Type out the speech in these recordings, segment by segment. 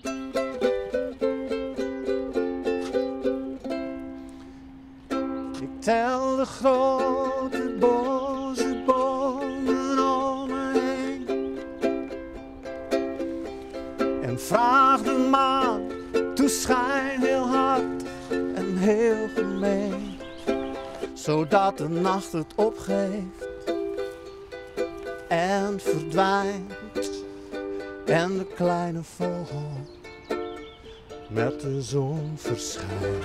Ik tel de grote boze bomen om me heen En vraag de maan, toe schijn heel hard en heel gemeen Zodat de nacht het opgeeft en verdwijnt En de kleine vogel met de zon verschijnt.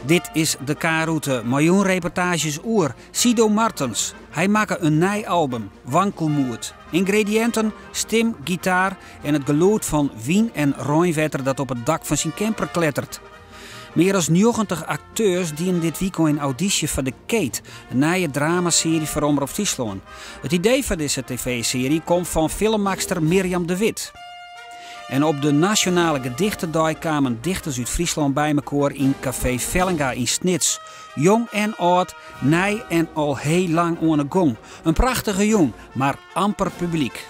Dit is de K-route, miljoenreportages oer Sido Martens. Hy makke in nij album, Wankelmoed. Yngrediïnten, stim, gitaar en it gelûd fan wyn en reinwetter dat op it dak fan syn camper kletteret. Mear as 90 akteurs dienen dit wykein audysje foar De Keet, in nije dramasearje foar Omrop Fryslân. It idee foar dizze tv-searje komt fan filmmakster Mirjam de With. En op de Nasjonale Gedichtedei kamen dichters út Fryslân by mekoar yn Kafee Vellinga yn Snits. Jong en âld, nij en al heel lang oan 'e gong. In prachtige jûn, mar amper publyk.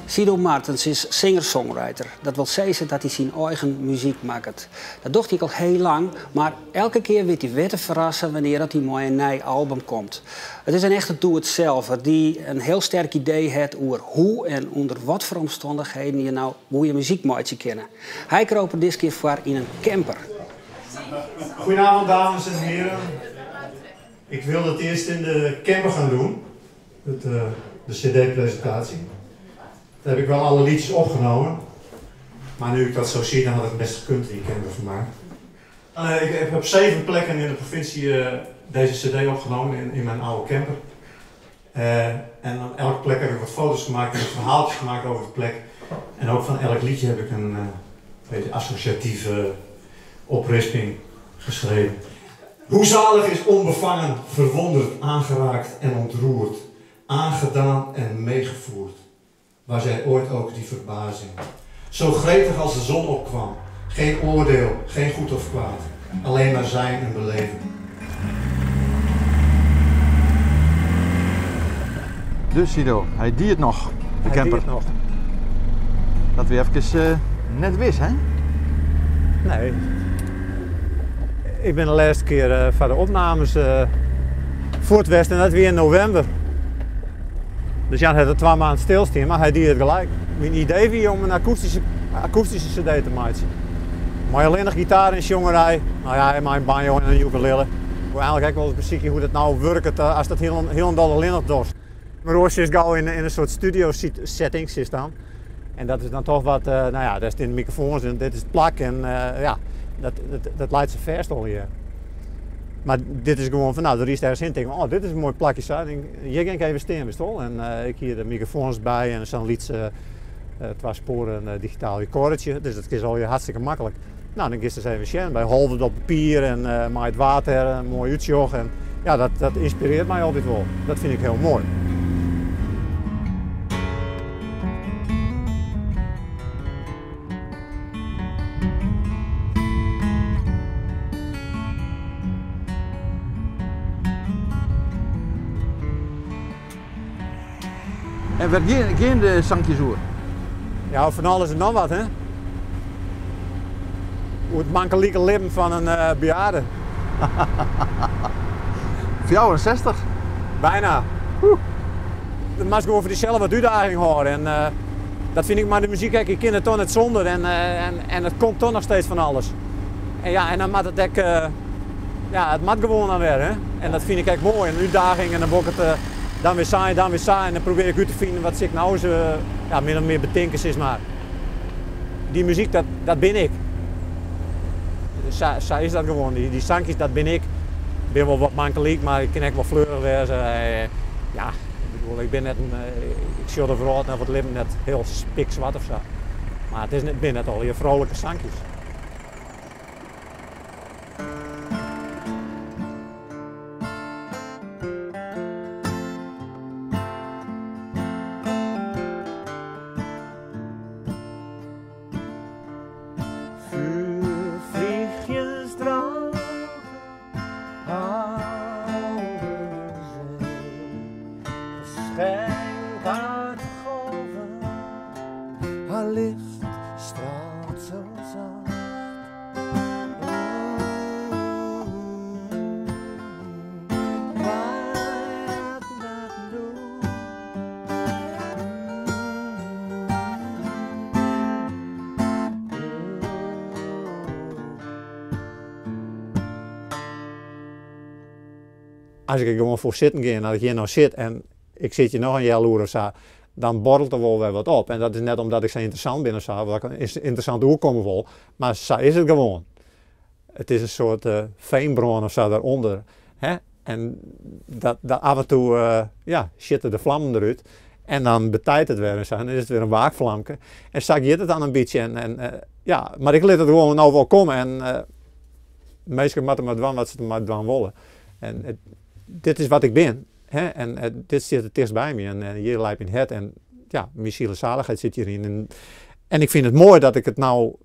Sido Martens is singer-songwriter. Dat wol sizze dat hy syn eigen muzyk makket. Dat docht hy al heel lang, mar elke kear wit hy wer te ferrassen wannear't dat hy mei in nij album komt. It is in echte do-it-selfer dy't in hiel sterk idee hat oer hoe en ûnder watfoar omstannichheden je no goede muzyk meitsje kinne. Hy kroop der dizze kear foar yn in camper. Goedenavond dames en heren. Ik wilde het eerst in de camper gaan doen. Het, uh, de cd-presentatie. Daar heb ik wel alle liedjes opgenomen. Maar nu ik dat zo zie, dan had het best gekund in die camper voor mij. Uh, ik heb op zeven plekken in de provincie uh, deze cd opgenomen, in mijn oude camper. En op elke plek heb ik wat foto's gemaakt en verhaaltjes gemaakt over de plek. En ook van elk liedje heb ik een beetje associatieve oprisping geschreven. Hoe zalig is onbevangen, verwonderd, aangeraakt en ontroerd, aangedaan en meegevoerd. Was jij ooit ook die verbazing? Zo gretig als de zon opkwam. Geen oordeel, geen goed of kwaad. Alleen maar zijn en beleven. Dus Sido, hy die it noch, de Hy camper. die it noch. Dat wie efkes net wis, hè? Nee. Ik bin de lêste kear foar de opnames fuort west en dat wie yn novimber. Dus Jan hat der twa maand stilstien, mar hy die it gelyk. Myn idee wie om in akoestyske CD te meitsjen. Mei allinnich gitaar en sjongerij, no ja, en mei in banjo en in ukulele. Ik woe eigenlik ek wolris besykje hoe't it no wurket ast dat hielendal allinnich dochst. Mar oars sitst gau yn in soart studio setting sitst dan. En dat is dan toch wat, no ja, dêr stean de mikrofoans en dit is it plak en ja, dat leit sa fêst allegear. Mar dit is gewoan fan, no, der rydst ergens hin, tink oh, dit is in moai plakje sa. Hjir gean ik even stean, witst wol. En ik hie de mikrofoans by en sa'n lyts twa spoaren digitaal recordertsje, dus dat is allegear hartstikke maklik. No, dan giest ris even sjen by Holwert op de pier en mei it waad dêr, in moai útsjoch. En ja, dat ynspirearret my altyd wol. Dat fyn ik hiel moai. En wêr gean de sankjes oer? Ja, fan alles en noch wat, hè. Oer it mankelike libben fan in bejaarde. 64? Bijna. Do moatst gewoan foar dysels wat útdaging hâlde. En dat fyn ik mei de muzyk ek. Ik kin it toch net sûnder en it komt toch noch steeds fan alles. En ja, en dan moat it ek, ja, it moat gewoan dan wer, hè. En dat fyn ik ek moai, in útdaging en dan wol ik it dan wer sa en dan wer sa en dan probearje ik út te finen wat sil ik no ris, ja, min of mear betinke sis mar. Dy muzyk, dat bin ik. Sa is dat gewoan. Dy sankjes, dat bin ik. Ik bin wol wat mankelyk, mar ik kin ek wol fleurich wêze. Ja, ik bedoel, ik bin net in, ik sjoch de wrâld of it libben net hiel spikswart of sa. Mar it is net, binne net allegear frolike sankjes. Vuurvliegjes dragen over de zee. Geschenk uit de golven. As ik der gewoan foar sitten gean, as ik hjir no sit en ik sit hjir noch in healoere of sa, dan borrelt der wol wer wat op. En dat is net omdat ik sa ynteressant bin of sa, of dat ik ynteressant oerkomme wol, mar sa is it gewoan. It is in soart feanbrân of sa derûnder. Hè? En dat, dat af en toe ja, sjitte de flammen derút. En dan betijt it wer en sa. En dan is it wer in waakflamke. En sa giet it dan in bytsje. En, en, ja, mar ik lit it gewoan no wol komme. En minsken moatte mar dwaan wat se mar dwaan wolle. En it, dit is wat ik bin. Hè? En dit stiet it tichtst by my. En hjir leit myn hert. En ja, myn zielszaligheid sit hjiryn. En, en ik fyn it moai dat ik it no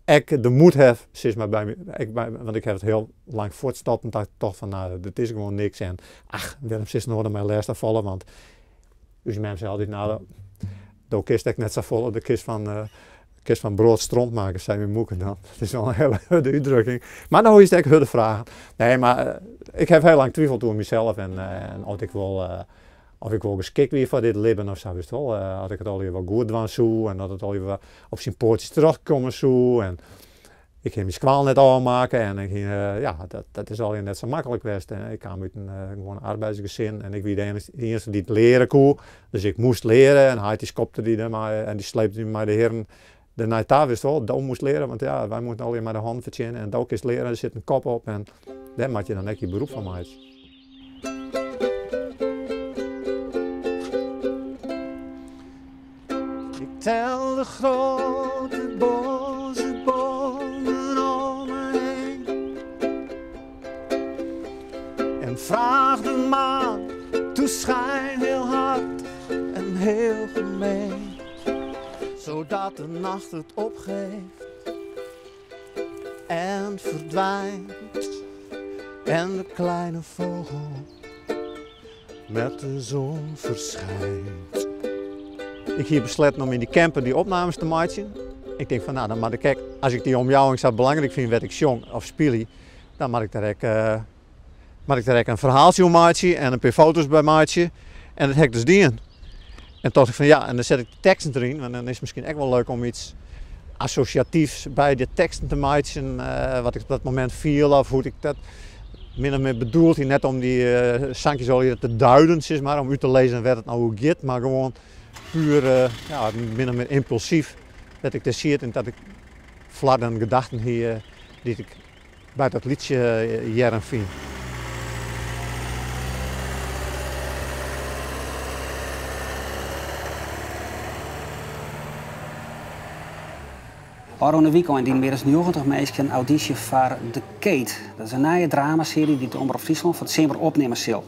ek de moed haw, sis mar, by my, ek by, want ik haw it hiel lang fuortstopt en tocht fan, no, dit is gewoan niks en ach, wêrom silst no dermei lêstich falle, want ús mem sei altyd, no, do kinst ek net safolle, do kinst fan, kinst fan broad stront meitsje, sei myn moeke dan. Dat is wol in hiele hurde útdrukking. Mar no is it ek hurde fragen. Nee, mar ik haw hiel lang twiveld oer mysels en, en oft ik wol, Of ik wol geskikt wie foar dit libben of sa, witst wol. As ik it allegear wol goed dwaan soe en dat it allegear op syn poatsjes terjochtkomme soe. En ik hie myn skoalle net ôfmakke en ik hie, ja, dat, dat is allegear net sa maklik west. Ik kaam út in gewoan arbeidsgesin en ik wie de iennichste dy't leare koe. Dus ik moast leare en heit dy skopte dy dermei en dy sleepte dy mei de hierren dernei ta, witst wol. Do moast leare, want ja, wy moasten allegear mei de hannen fertsjinje en do kinst leare, der sit in kop op en dêr moat je dan ek je beroep fan meitsje. Ik tel de grote boze bomen om me heen En vraag de maan, toe schijn heel hard en heel gemeen Zodat de nacht het opgeeft en verdwijnt En de kleine vogel met de zon verschijnt. Ik hie besletten om yn dy camper dy opnames te meitsjen. Ik tink fan no, dan moat ik ek, as ik dy omjouwing sa belangryk fyn wêr't ik sjong of spylje, dan moat ik der ek, moat ik der ek in ferhaaltsje oer meitsje en in pear foto's by meitsje. En dat ha ik dus dien. En tocht ik fan ja, en dan set ik de teksten deryn, want dan is it miskien ek wol leuk om iets assosjatyfs by de teksten te meitsjen, wat ik op dat momint fiel of hoe't ik dat min of mear bedoeld hie. Net om dy sankjes allegear te duiden, sis mar, om út te lizzen wêr't it no oer giet, mar gewoan puer, ja, min of mear ympulsyf dat ik dêr siet en dat ik flarden gedachten hie dy't ik by dat lietsje hearren fyn. Ofrûne wykein dienen mear as 90 minsken audysje foar De Keet. Dat is in nije dramasearje dy't de Omrop Fryslân fan 't simmer opnimme sil.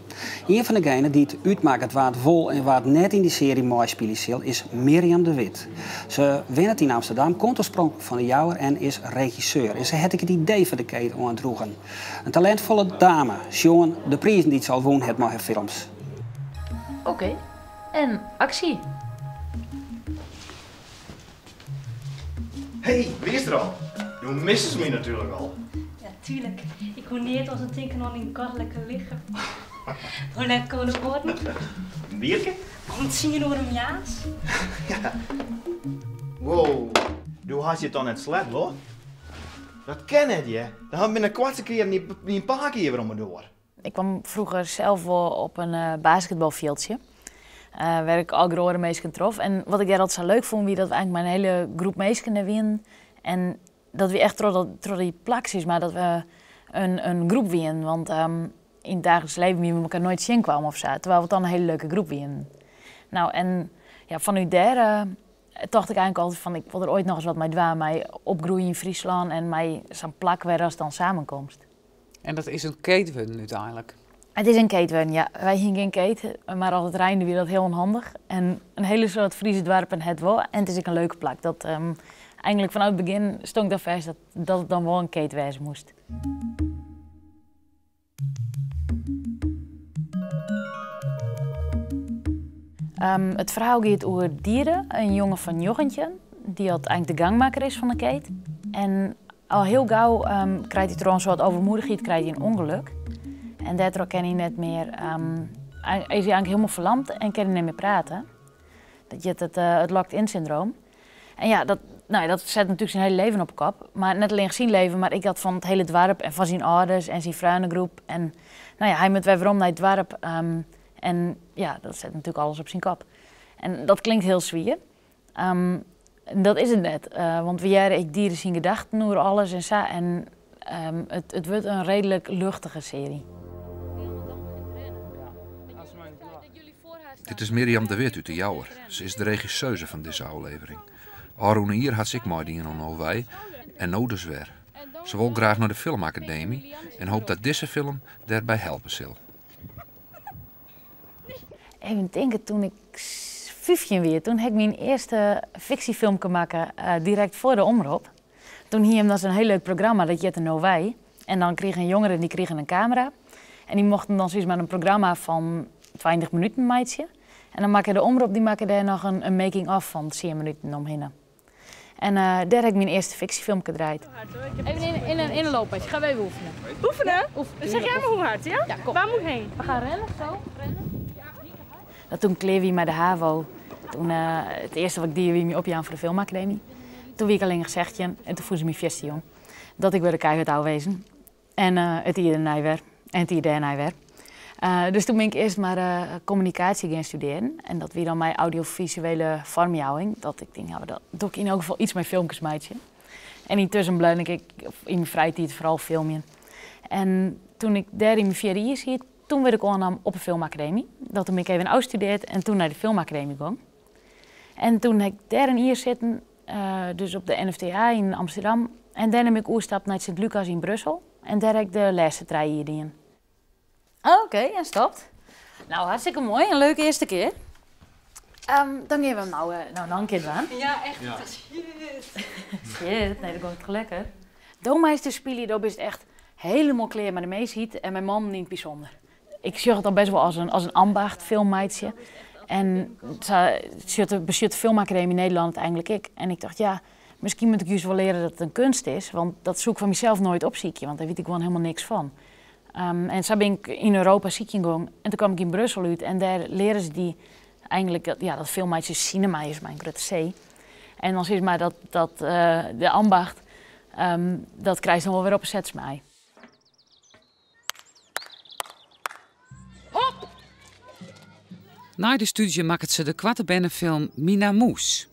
Ien fan degenen dy't útmakket wa't wol en wa't net yn dy searje meispylje sil, is Mirjam de With. Se wennet yn Amsterdam, komt oarspronklik fan De Jouwer en is regisseur. En se hat ek it idee foar De Keet oandroegen. In talintfolle dame, sjoen de prizen dy't se al wûn hat mei har films. Oké, en aksje! Hey, wiest der al? Do mistest my natuerlik al. Ja, tuurlijk. Ik koe neat oars dan tinken oan dyn godlike lichem. Hoe let komme de oaren? In bierke? Om tsien oere moarns. Ja. Wow, do hast hjir toch net slept, wol? Dat kin net, hear. Dan hat binnen koartste kearen dyn pake hjir wer om 'e doar. Ik kwam froeger sels wol op in basketbalfjildsje, wêr't ik allegear oare minsken trof. En wat ik dêr altyd sa leuk fûn wie dat we eigentlik mei in hiele groep minsken dêr wienen. En dat wie echt troch dat, troch dy plak sis mar, dat we in, in groep wienen. Want yn it daaglikse leven wienen we elkoar noait tsjinkwamen of sa, terwijl we dan in hiele leuke groep wienen. Nou, en ja, fanút dêr tocht ik eigentlik altyd fan ik wol der oait noch ris wat mei dwaan, mei opgroeien yn Fryslân en mei sa'n plak wêr ast dan samenkomst. En dat is in keet wurden úteinlik? It is in keet wurden, ja. Wy hienen gjin keet, mar as it reinde wie dat hiel ûnhandich. En in hiele soad Friese doarpen ha it wol. En it is ek in leuke plak. Dat, eigentlik fanôf it begjin stong ik dan fêst dat, dat it dan wol in keet wêze moast. It ferhaal giet oer Diede, in jonge fan njoggentjin, dy't eigentlik de gangmakker is fan de keet. En al hiel gau krijt hy troch in soart overmoedigheid krijt hy in ûngelok. En dêrtroch kin hy net mear, is hy eigentlik hielendal ferlamd en kin hy net mear prate. Dat hjit it, it locked-in syndroom. En ja, dat, Nou ja, dat set natuerlik syn hiele leven op 'e kop. Mar net allinnich syn leven, mar ek dat fan it hiele doarp en fan syn âlders en syn freonegroep. En nou ja, hy moat wer werom nei it doarp. En ja, dat set natuerlik alles op syn kop. En dat klinkt hiel swier. Dat is it net, want we hearre ek Diede syn gedachten oer alles en sa en it wurdt in reedlik luchtige searje. Dit is Mirjam de With út De Jouwer. Se is de regisseuse fan dizze ôflevering. Ofrûne jier hat se ek meidien oan No Wij en no dus wer. Se wol graach nei de filmakademy en hopet dat dizze film dêrby helpe sil. Even tinke, toen ik 15 wie, toen ha ik myn earste fiksjefilmke makke direkt foar de Omrop. Toen hie him dan sa'n hiel leuk programma, dat hjitte No Wij. En dan krigen jongeren die krigen in kamera. En dy mochten dan sis mar in programma fan 20 minuten meitsje. En dan makke de Omrop dy makke dêr noch in making-of fan tsien minuten omhinne. En dêr ha ik myn earste fiksjefilmke draaid. Even in, in, in een looppaadje. Gaan we even oefenen. Oefenen? Oefenen. Zeg jij maar hoe hard, ja? Ja, kom. Waar moet ik heen? We gaan rennen, zo. Rennen. Dat toen ik klear wie mei de HAVO, toen it earste wat ik die wie my opjaan foar de filmakademy. Toen wie ik allinnich 16 en toen fûnen se my fierste jong. Dat ik wurde keihurd ôfwezen. En it jier dêrnei wer. En it jier dêrnei wer. Dus toen bin ik earst mar kommunikaasje gean studearjen. En dat wie dan mei audiofisuele foarmjouwing. Dat ik tink, nou, dat doch ik yn elk gefal iets mei filmkes meitsje. En yntusken bleau ik ek yn myn frije tiid foaral filmjen. En toen ik dêr yn myn fjirde jier siet, toen wurd ik oannommen op 'e filmakademy. Dat toen bin ik even ôfstudearre en toen nei de filmakademy gong. En toen ha ik dêr in jier sitten, dus op de NFTA yn Amsterdam. En dêrnei bin ik oerstapt nei it Sint-Lucas yn Brussel. En dêr ha ik de lêste 3 jier dien. Oké, en stopt. Nou, hartstikke moai. In leuke earste kear. Dan gean we him no noch in kear dwaan. Ja, echt. Shit. Shit, nee, dat gongt toch lekker. Do meist dus spylje, do bist echt hielendal klear mei de minskheid en mei mannen yn it bysûnder. Ik sjoch it al best wol as in ambacht, film meitsje. En sa besjut de Filmakademy Nederlân it eigenlik ek. En ik tocht, ja, miskien moat ik júst wol leare dat it in keunst is, want dat soe ik foar mysels noait opsykje, want dêr wit ik gewoan hielendal niks fan. En sa bin ik yn Europa sykjen gong en toen kwam ik yn Brussel út en dêr leare se dy eigenlik dat, ja, dat film meitsje cinema is mei in grutte C. En dan sis mar dat de ambacht, dat krijst dan wol wer op 'e sets mei. Hop! Nei de stúdzje makket se de koarte bernefilm Mina Moes.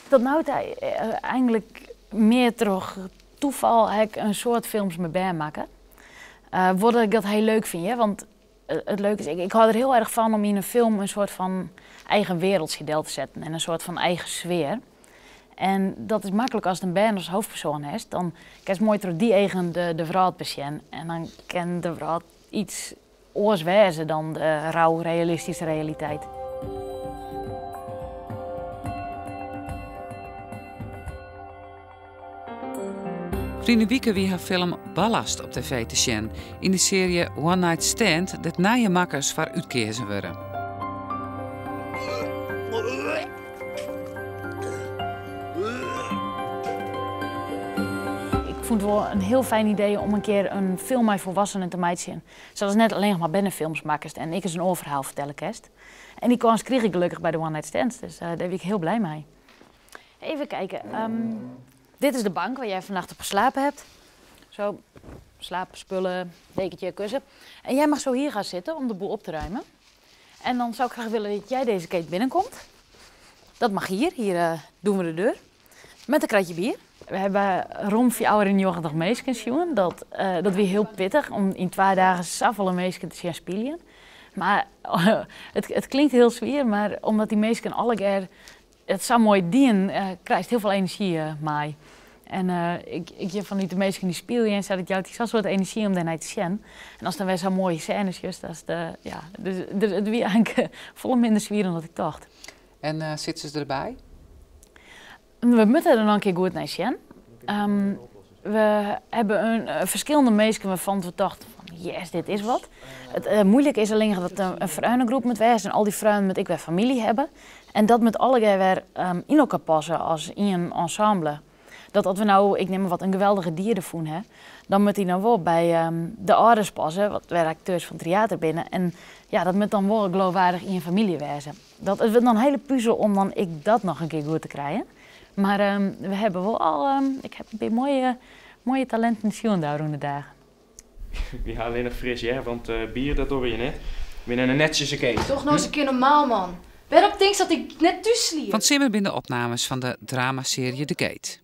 Tot no ta eigenlik mear troch toefal ha ik in soad films mei bern makke. Wat ik dat hiel leuk fyn, hear, want it leuke is, ik hâld der hiel erch fan om yn in film in soart fan eigen wereldsje del te setten en in soart fan eigen sfear. En dat is maklik ast in bern as hoofdpersoan hast, dan kinst moai troch dy eagen de wrâld besjen. En dan kin de wrâld iets oars wêze dan de rau realistyske realiteit. Ferline wike wie har film Ballast op tv te sjen yn de searje One Night Stand dêr't nije makkers foar útkeazen wurde. Ik fûn it wol in hiel fijn idee om in kear in film mei folwassenen te meitsjen, sadatst net allinnich mar bernefilms makkest en ek ris in oar ferhaal fertelle kinst. En dy kâns krige ik gelokkich by de One Night Stand, dus dêr wie ik hiel blij mei. Even kijken. Dit is de bank waar jij vannacht op geslapen hebt. Zo, slaapspullen, dekentje, kussen. En jij mag zo hier gaan zitten om de boel op te ruimen. En dan zou ik graag willen dat jij deze keet binnenkomt. Dat mag hier, hier doen we de deur. Met een kratje bier. We hebben rom 94 minsken sjoen. Dat wie hiel pittich om yn 2 dagen safolle minsken te sjen spyljen. Mar it klinkt hiel swier, mar omdat dy minsken allegear it sa moai dien, krijst hiel folle enerzjy mei. En ik hear fan de minsken dy't spylje en sa, dat jout dy sa'n soad enerzjy om dêrnei te sjen. En ast dan wer sa'n moaie sêne sjochst, dat is de, ja, dus, dus it wie eigenlik folle minder swier dan dat ik tocht. En sitte se derby? We moatte der noch in kear goed nei sjen. We hawwe in ferskillende minsken wêrfan't we tochten fan yes, dit is wat. It moeilike is allinnich dat it in freonegroep moat wêze en al dy freonen moatte ek wer famylje hawwe. En dat moat allegear wer yn elkoar passe as ien ensemble. Dat as we no, ik neam mar wat, in geweldige dieder fûn ha, dan moat dy dan wol by de âlders passe, wat wer akteurs fan Tryater binne. En ja, dat moat dan wol geloofwaardich ien famylje wêze. Dat, it wurdt noch in hiele puzel om dan ek dat noch in kear goed te krijen. Mar we hawwe wol al, ik ha in pear moaie, moaie talinten sjoen de ôfrûne dagen. Wy ha allinnich fris hear, want bier dat dogge je net. We binne in netsjese keet. Doch no ris in kear normaal man. Wêrom tinkst dat ik net thús sliep? Fan 't simmer binne de opnames fan de dramasearje De Keet.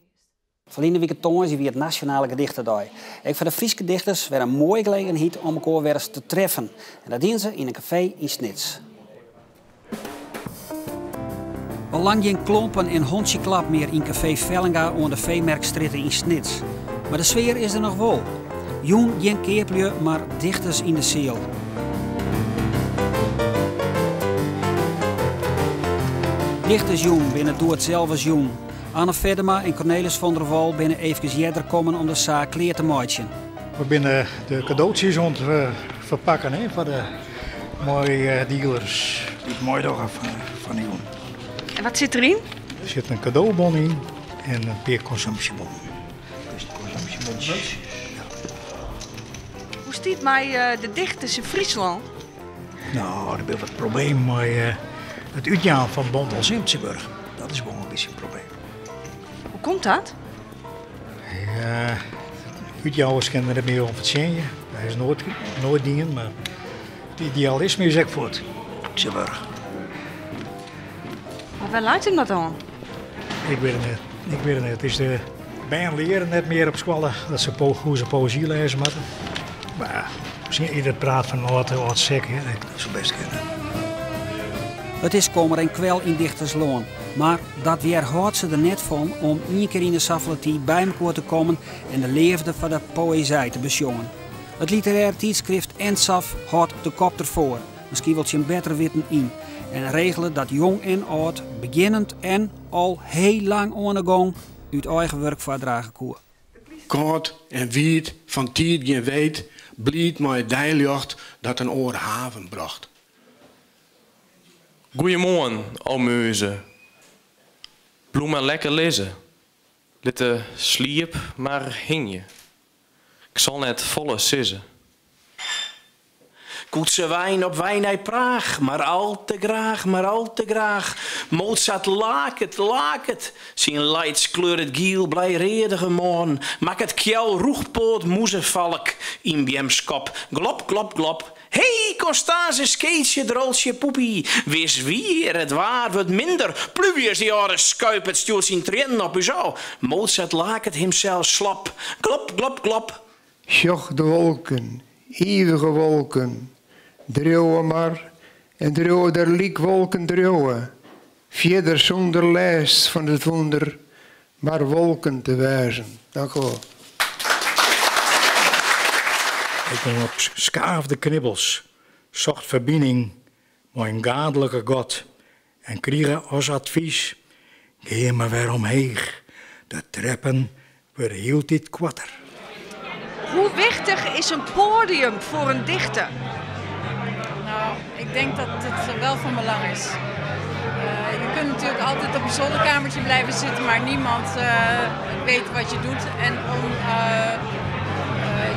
Ferline wike tongersdei wie it Nasjonale Gedichtedei. Ek foar de Fryske dichters wer in moaie gelegenheid om elkoar wer ris te treffen. En dat dienen se yn in kafee yn Snits. Al lang gjin klompen en hondsjeklap mear yn kafee Vellinga oan de Feemerkstrjitte yn Snits. Mar de sfear is der noch wol. Jûn gjin keaplju, mar dichters yn de seal. Dichtersjûn binne doe-it-selves-jûn. Anne Feddema en Cornelis van der Wal binne eefkes earder kommen om de saak klear te meitsjen. We binne de kadootsjes oan it ferpakken hè, foar de meidielers dy't meidogge fan de jûn. En wat sit deryn? Der sit in kadobon yn en in pear konsumpsjebonnen. Dus konsumpsjebontsjes. Ja. Hoe stiet it mei de dichters yn Fryslân? No, der binne wat problemen mei it útjaan fan bondels yn tsjintwurdich. Dat is wol in bytsje in probleem. Hoe komt dat? Ja, útjouwers kinne der net mear oan fertsjinje. Dat is noait, noait dien, mar it idealisme is ek fuort tsjintwurdich. Mar wêr leit him dat oan? Ik wit it net. Ik wit it net. It is de bern leare net mear op skoalle dat se hoe se poëzy lêze moatte. Mar ja, miskien ieder praat fan âld, âld sek, hè. Dat soe bêst kinne. It is kommer en kwel yn dichterslân, mar dat wjerhâldt se der net fan om ien kear yn 'e safolle tiid by mekoar te kommen en de leafde foar de poëzij te besjongen. It literêr tydskrift Ensafh hâldt de kop derfoar, miskien wol tsjin better witten yn, en regelet dat jong en âld, begjinnend en al heel lang oan 'e gong, út eigen wurk foardrage koe. Kâld en wiet, fan tiid gjin weet, bliid mei it deiljocht dat in oare haven brocht. Goeiemoarn, o muze. Bliuw mar lekker lizze. Lit de sliep mar hingje. 'k Sil net folle sizze. Koetsewyn op wei nei Praach, mar al te graach, mar al te graach. Mozart laket, laket, syn laits kleuret giel blijreadige moarn, makket kjel rûchpoat mûzefalk yn beamskop, glop, glop, glop. Hee, Constance, skeetsje, droltsje, poepie, wis wier, it waar wurdt minder, Pluvius, dy âlde skuipert, stjoert syn triennen op ús ôf, Mozart laket himsels slop, glop, glop, glop. Sjoch de wolken, ivige wolken, driuwe mar en driuwe der lyk wolken driuwe, fierder sûnder lêst fan it wûnder mar wolken te wêzen. Dank u wol. Ik gong op skaafde knibbels, socht ferbining mei in gaadlike God en krige as advys, gean mar wer omheech, de treppen wurde hieltyd koarter. Hoe wichtich is in poadium foar in dichter? Nou, ik denk dat het wel van belang is. Je kunt natuurlijk altijd op je zolderkamertje blijven zitten, maar niemand weet wat je doet. En om,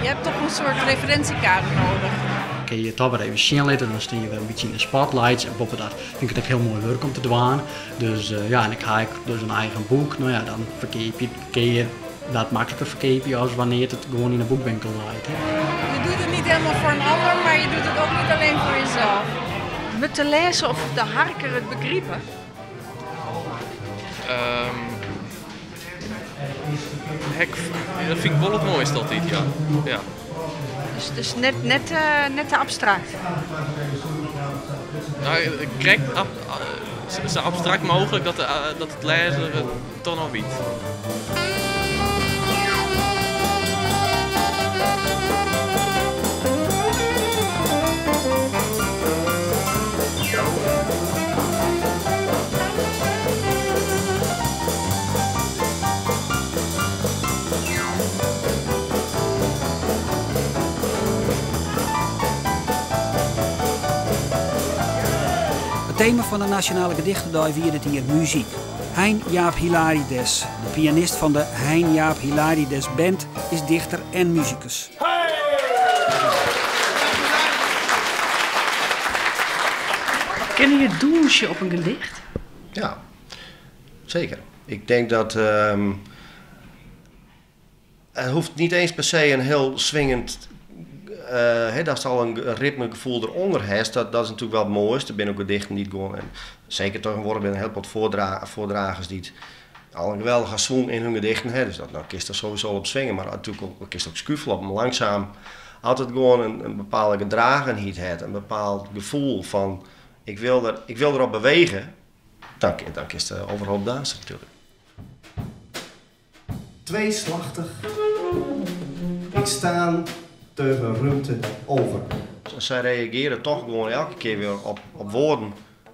je hebt toch een soort referentiekader nodig. Kinne je toch wer even sjen litte, dan stean je wer in bytsje yn de spotlights. En boppedat fyn ik it ek hiel moai wurk om te dwaan. Dus ja, en ik ha ek dus in eigen boek. No ja, dan ferkeapje, kinne je dat makliker ferkeapje as wannear't it gewoan yn 'e boekwinkel leit. Je doet het niet helemaal voor een ander, maar je doet het ook niet alleen voor jezelf. Moat de lêzer of de harker it begripe? Um, hek, dat fyn ik wol it moaiste altyd, ja. ja. Dus, dus net, net, net te abstrakt? No, krekt ab, sa abstrakt mooglik dat, de, dat it lêzer it toch noch wit. It tema fan de Nasjonale Gedichtedei wie dit jier muzyk. Hein Jaap Hilarides, de pianist fan de Hein Jaap Hilarides Band, is dichter en musikus. Kinne je dûnsje op in gedicht? Ja, zeker. Ik denk dat het hoeft niet eens per se een heel swingend. Uh, dat is al een ritmegevoel eronder hebt, dat is natuurlijk wel het mooiste. Er zijn ook gedichten die gewoon. En zeker tegenwoordig zijn er heel wat voordragers die het al een geweldige swing in hun gedichten hebben. Dus dat nou, kist er sowieso op swingen, maar natuurlijk ook, kist ook schuifelen op langzaam. Altijd gewoon een bepaalde gedragenheid het, een bepaald gevoel van ik wil erop bewegen. Dan kist er overal dansen natuurlijk. Tweeslachtig. Ik sta tegen ruimte over. Zij reageren toch gewoon elke keer weer op woorden.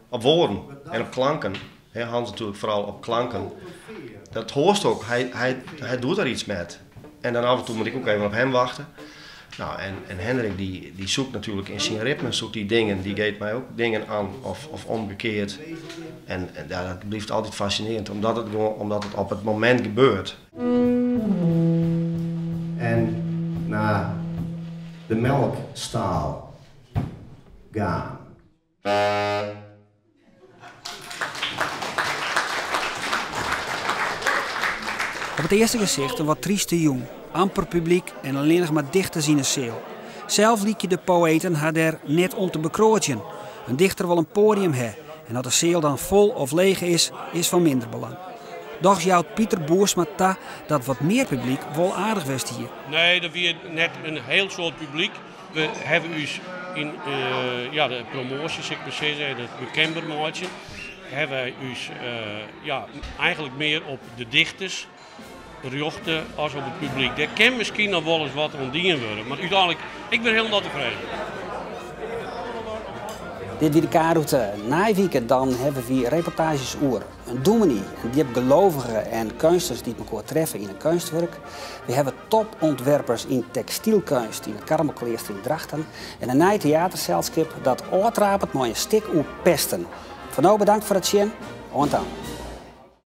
Op woorden en op klanken. Hans natuurlijk vooral op klanken. Dat hoort ook. Hij doet daar iets met. En dan af en toe moet ik ook even op hem wachten. Nou, en Hendrik die zoekt natuurlijk in zijn ritme, zoekt die dingen, die geeft mij ook dingen aan of omgekeerd. En ja, dat blijft altijd fascinerend, omdat het op het moment gebeurt. En naar de melkstaal gaan. Op het eerste gezicht een wat trieste jong. Amper publiek en alleen nog maar dichters in de zeel. Zelf liet je de poëten haar daar net om te bekrootjen. Een dichter wil een podium hebben. En dat de zeel dan vol of leeg is, is van minder belang. Doch jouwt Pieter Boersma ta dat wat meer publiek wel aardig was hier. Nee, dat weer net een heel soort publiek. We hebben u in de promotie, zeg ik maar zeggen, het bekendbaarmaatje, hebben wij u eigenlijk meer op de dichters richten als op het publiek. Daar kan misschien nog wel eens wat ontdien worden, maar uiteindelijk, ik ben helemaal tevreden. Dit wie de K-route Nijwieken, dan hebben we reportages oer. Een dominee, een diepgelovige en kunsters die elkaar treffen in een kunstwerk. We hebben topontwerpers in textielkunst in het Karmelklooster in Drachten. En een nieuw theaterzeilschip dat oortrapend mooie stik oer pesten. Voor nu bedankt voor het zien. Ont dan.